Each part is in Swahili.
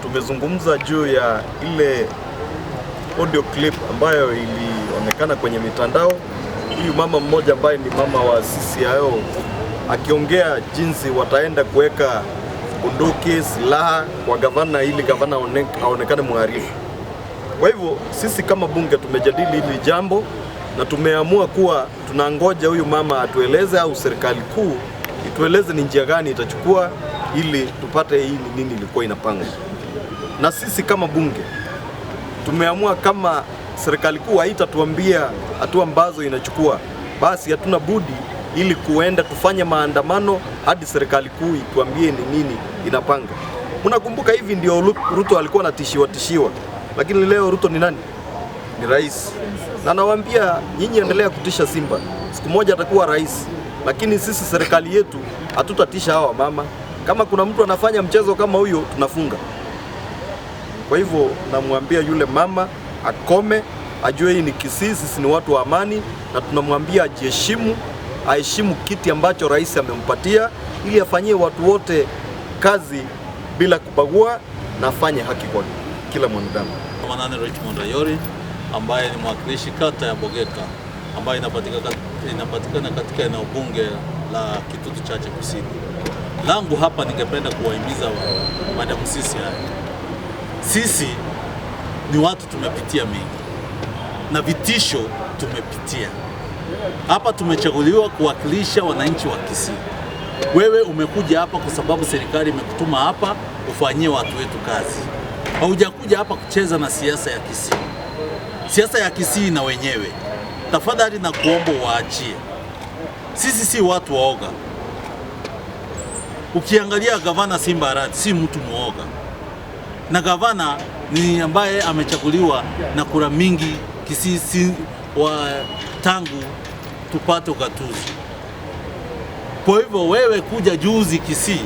Tumezungumza juu ya ile audio clip ambayo ilionekana kwenye mitandao, huyu mama mmoja ambaye ni mama wa CCIO akiongea jinsi wataenda kuweka bunduki, silaha kwa gavana ili gavana aonekane mhalifu. Kwa hivyo sisi kama bunge tumejadili hili jambo na tumeamua kuwa tunangoja huyu mama atueleze au serikali kuu itueleze ni njia gani itachukua ili tupate hii ni nini ilikuwa inapangwa. Na sisi kama bunge tumeamua kama serikali kuu haitatuambia hatua ambazo inachukua, basi hatuna budi ili kuenda tufanye maandamano hadi serikali kuu ituambie ni nini inapanga. Mnakumbuka hivi ndio Ruto alikuwa anatishiwa tishiwa, lakini leo Ruto ni nani? Ni rais. Na nawaambia nyinyi, endelea kutisha Simba, siku moja atakuwa rais, lakini sisi serikali yetu hatutatisha hawa mama. Kama kuna mtu anafanya mchezo kama huyo, tunafunga. Kwa hivyo namwambia yule mama akome, ajue hii ni Kisii, sisi ni watu wa amani, na tunamwambia ajiheshimu, aheshimu kiti ambacho rais amempatia, ili afanyie watu wote kazi bila kubagua na afanye haki kwa kila mwanadamu. Manane Richmond Ayori ambaye ni mwakilishi kata ya Bogeka ambayo inapatikana katika eneo bunge la Kitutu Chache Kusini. Langu hapa ningependa kuwahimiza Madam Sisi haya. Sisi ni watu tumepitia mengi na vitisho tumepitia. Hapa tumechaguliwa kuwakilisha wananchi wa Kisii. Wewe umekuja hapa kwa sababu serikali imekutuma hapa ufanyie watu wetu kazi. Haujakuja hapa kucheza na siasa ya Kisii. Siasa ya Kisii na wenyewe, tafadhali na kuomba waachie. Sisi si watu waoga. Ukiangalia gavana Simba Arati si mtu muoga, na gavana ni ambaye amechaguliwa na kura mingi Kisii si, wa, tangu tupate ugatuzi. Kwa hivyo wewe kuja juzi Kisii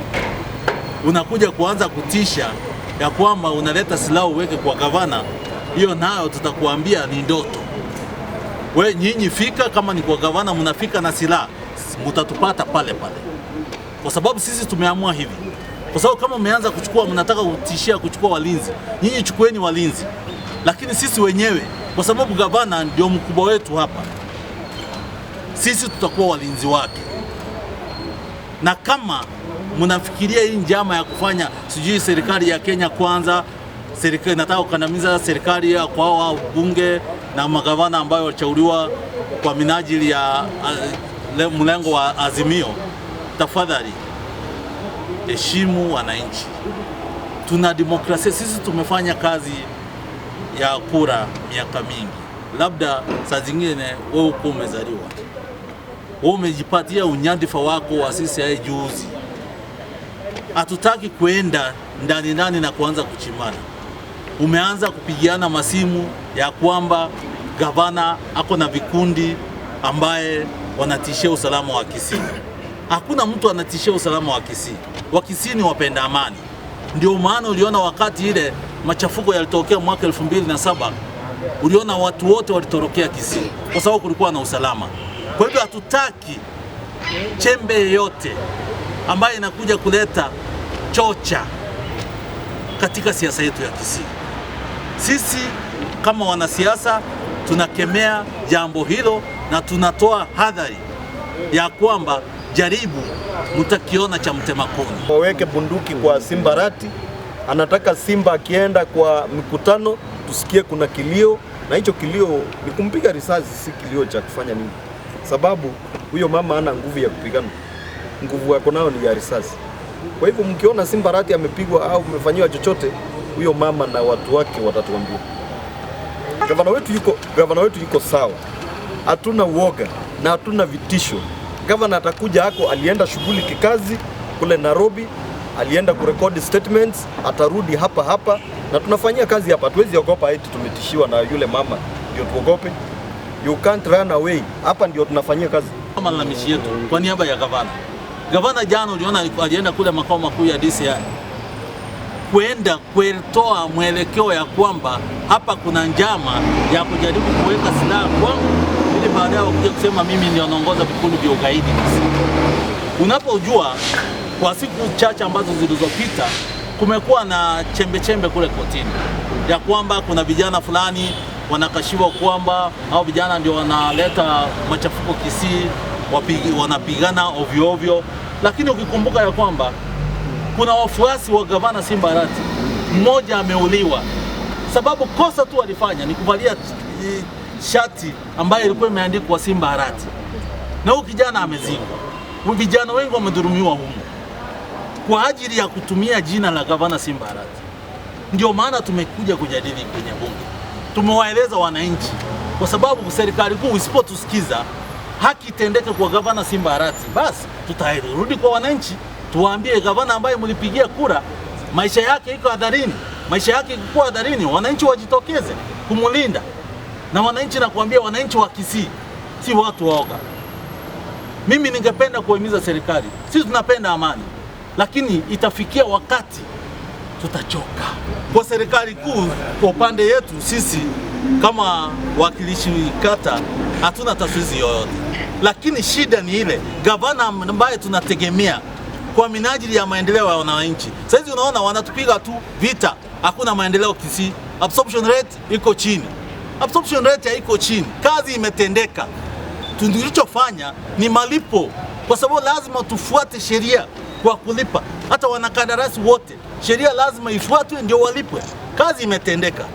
unakuja kuanza kutisha ya kwamba unaleta silaha uweke kwa gavana, hiyo nayo tutakuambia ni ndoto. We nyinyi fika, kama ni kwa gavana mnafika na silaha, mtatupata pale pale, kwa sababu sisi tumeamua hivi. Kwa sababu kama mmeanza kuchukua, mnataka kutishia kuchukua walinzi, nyinyi chukueni walinzi, lakini sisi wenyewe, kwa sababu gavana ndio mkubwa wetu hapa, sisi tutakuwa walinzi wake. Na kama mnafikiria hii njama ya kufanya sijui serikali ya Kenya kwanza, serikali inataka kukandamiza serikali ya kwa bunge na magavana ambayo walichaguliwa kwa minajili ya mlengo wa Azimio, tafadhali heshimu wananchi. Tuna demokrasia sisi, tumefanya kazi ya kura miaka mingi, labda saa zingine wewe uko umezaliwa, wewe umejipatia unyadhifa wako wa sisi juzi. Hatutaki kuenda ndani ndani na kuanza kuchimana. Umeanza kupigiana masimu ya kwamba gavana ako na vikundi ambaye wanatishia usalama wa Kisii. Hakuna mtu anatishia usalama wa Kisii. Wakisii ni wapenda amani. Ndio maana uliona wakati ile machafuko yalitokea mwaka 2007, uliona watu wote walitorokea Kisii kwa sababu kulikuwa na usalama. Kwa hivyo hatutaki chembe yoyote ambayo inakuja kuleta chocha katika siasa yetu ya Kisii. Sisi kama wanasiasa tunakemea jambo hilo na tunatoa hadhari ya kwamba jaribu mtakiona cha mtema kuni. Waweke bunduki kwa Simba Arati, anataka Simba akienda kwa mkutano tusikie kuna kilio, na hicho kilio ni kumpiga risasi, si kilio cha kufanya nini, sababu huyo mama hana nguvu ya kupigana, nguvu yako nayo ni ya risasi. Kwa hivyo mkiona Simba Arati amepigwa au amefanyiwa chochote, huyo mama na watu wake watatuambia. Gavana wetu yuko sawa, hatuna uoga na hatuna vitisho. Gavana atakuja hako, alienda shughuli kikazi kule Nairobi, alienda kurekodi statements, atarudi hapa hapa na tunafanyia kazi hapa. Hatuwezi ogopa eti tumetishiwa na yule mama ndio tuogope. You can't run away. Hapa ndio tunafanyia kazi. Malalamishi yetu kwa niaba ya gavana. Gavana jana uliona alienda kule makao makuu ya DCI kwenda kutoa mwelekeo ya kwamba hapa kuna njama ya kujaribu kuweka silaha kwangu ili baadaye wakuja kusema mimi ndio naongoza vikundi vya ugaidi. Unapojua kwa siku chache ambazo zilizopita Kumekuwa na chembe chembe kule kotini ya kwamba kuna vijana fulani wanakashiwa kwamba au vijana ndio wanaleta machafuko Kisii, wanapigana ovyo ovyo, lakini ukikumbuka ya kwamba kuna wafuasi wa gavana Simba Arati, mmoja ameuliwa sababu kosa tu alifanya ni kuvalia shati ambayo ilikuwa imeandikwa Simba Arati, na huyu kijana amezikwa. Vijana wengi wamedhulumiwa humo kwa ajili ya kutumia jina la gavana Simba Arati. Ndio maana tumekuja kujadili kwenye bunge, tumewaeleza wananchi, kwa sababu serikali kuu isipotusikiza haki itendeke kwa gavana Simba Arati, basi tutarudi kwa wananchi tuwaambie gavana ambaye mlipigia kura maisha yake iko hatarini, maisha yake iko hatarini, wananchi wajitokeze kumlinda. Na wananchi, nakuambia, wananchi wa Kisii si watu waoga. Mimi ningependa kuhimiza serikali, sisi tunapenda amani, lakini itafikia wakati tutachoka. Kwa serikali kuu, kwa upande yetu sisi kama wakilishi kata hatuna tatizo yoyote, lakini shida ni ile gavana ambaye tunategemea kwa minajili ya maendeleo ya wananchi. Sasa hizi unaona wanatupiga tu vita, hakuna maendeleo Kisii, absorption rate iko chini, absorption rate haiko chini, kazi imetendeka. Tulichofanya ni malipo, kwa sababu lazima tufuate sheria kwa kulipa. Hata wanakandarasi wote sheria lazima ifuatwe ndio walipwe. Kazi imetendeka.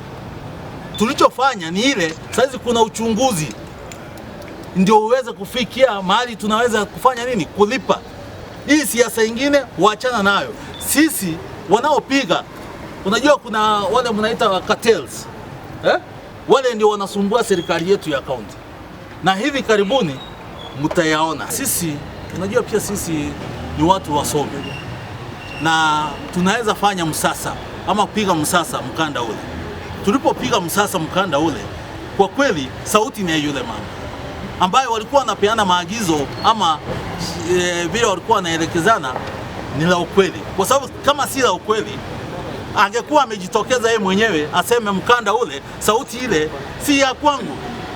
Tulichofanya ni ile, saizi kuna uchunguzi ndio uweze kufikia mahali tunaweza kufanya nini, kulipa. Hii siasa ingine waachana nayo. Sisi wanaopiga, unajua kuna wale mnaita cartels, eh? Wale ndio wanasumbua serikali yetu ya kaunti, na hivi karibuni mtayaona. Sisi unajua pia sisi ni watu wasomi na tunaweza fanya msasa ama kupiga msasa mkanda ule. Tulipopiga msasa mkanda ule, kwa kweli sauti ni ya yule mama ambayo walikuwa wanapeana maagizo ama vile walikuwa wanaelekezana ni la ukweli, kwa sababu kama si la ukweli angekuwa amejitokeza yeye mwenyewe aseme mkanda ule, sauti ile si ya kwangu.